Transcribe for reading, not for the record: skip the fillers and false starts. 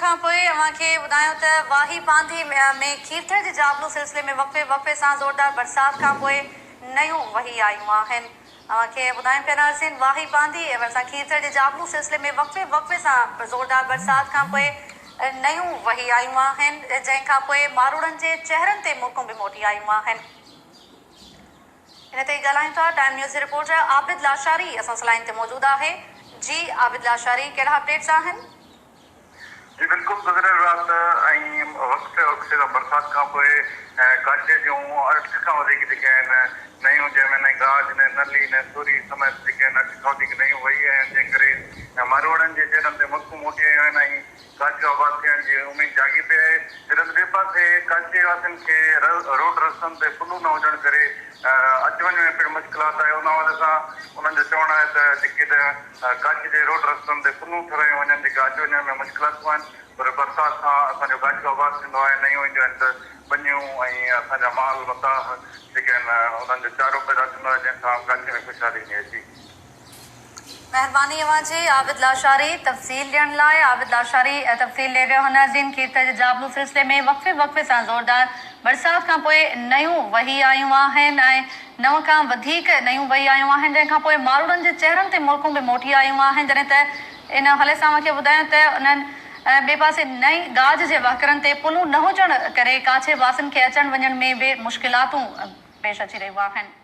کان پوء اوهان کي ٻڌايون ته واهي پانڌي ۾ کيرٿر جي جابلو سلسلي ۾ وقفي وقفي سان زوردار برسات کان پوء نيون وهي آيون آهن. اوهان کي ٻڌايون پيا ناظرين واهي پانڌي ڀرسان کيرٿر جي جابلو سلسلي ۾ وقفي وقفي سان زوردار برسات کان پوء نيون وهي آيون آهن جنهن کان پوء ماروئڙن جي چهرن تي مرڪون به موٽي آيون آهن. ان تي ئي ڳالهايون ٿا ٽائيم نيوز جي رپورٽر عابد لاشاري اسان سان لائين تي موجود آهي جي عابد لاشاري ڪهڙا اپڊيٽس آهن. جي بلڪل گذريل رات ۽ وقفي وقفي سان برسات کان پوء ڪاڇي جون اٺ کان وڌيڪ جيڪي آهن نيون جنهن ۾ نئين گاج نئين نلي نئين سوري سميت جيڪي آهن اٺ کان وڌيڪ نيون وهي آيون آهن جنهن ڪري ماروئڙن جي چهرن تي مرڪون موٽي آيون آهن ۽ ڪاڇو آباد ٿيڻ جي اميد جاڳي پئي آهي، جڏهن ته ٻئي پاسي ڪاڇي واسين کي روڊ رستن تي پلون نه هجڻ ڪري اچ وڃ ۾ پڻ مشڪلات آهي، ان حوالي سان انهن جو چوڻ آهي ته جيڪي ته ڪاڇي جي روڊ رستن تي پلون ٺهرايون وڃن جيڪي اچ وڃ ۾ مشڪلاتون آهن پر برسات سان اسان جو ڪاڇو آباد ٿيندو آهي، نيون اينديون آهن ته ٻنيون ۽ اسان جا مال متاع جيڪي آهن انهن جو چارو پيدا ٿيندو آهي جنهن سان ڪاڇي ۾ خوشحالي ايندي آهي جي. مهرباني اوهان جي عابد لاشاري تفصيل ڏيڻ لاء عابد لاشاري تفصيل ڏئي ويو هن عظيم کيرٿر جي جابلو سلسلي ۾ وقفي وقفي سان زوردار برسات کان پوء نيون وهي آيون آهن ۽ نو کان وڌيڪ نيون وهي آيون آهن جنهن کان پوء ماروئڙن جي چهرن تي مرڪون به موٽي آيون آهن جڏهن ته ان حوالي سان اوهان کي ٻڌايون ته انهن ٻئي پاسي نئين گاج جي وهڪرن تي پلون نه هجڻ ڪري ڪاڇي واسين کي اچڻ وڃڻ ۾ به مشڪلاتون پيش اچي رهيون آهن.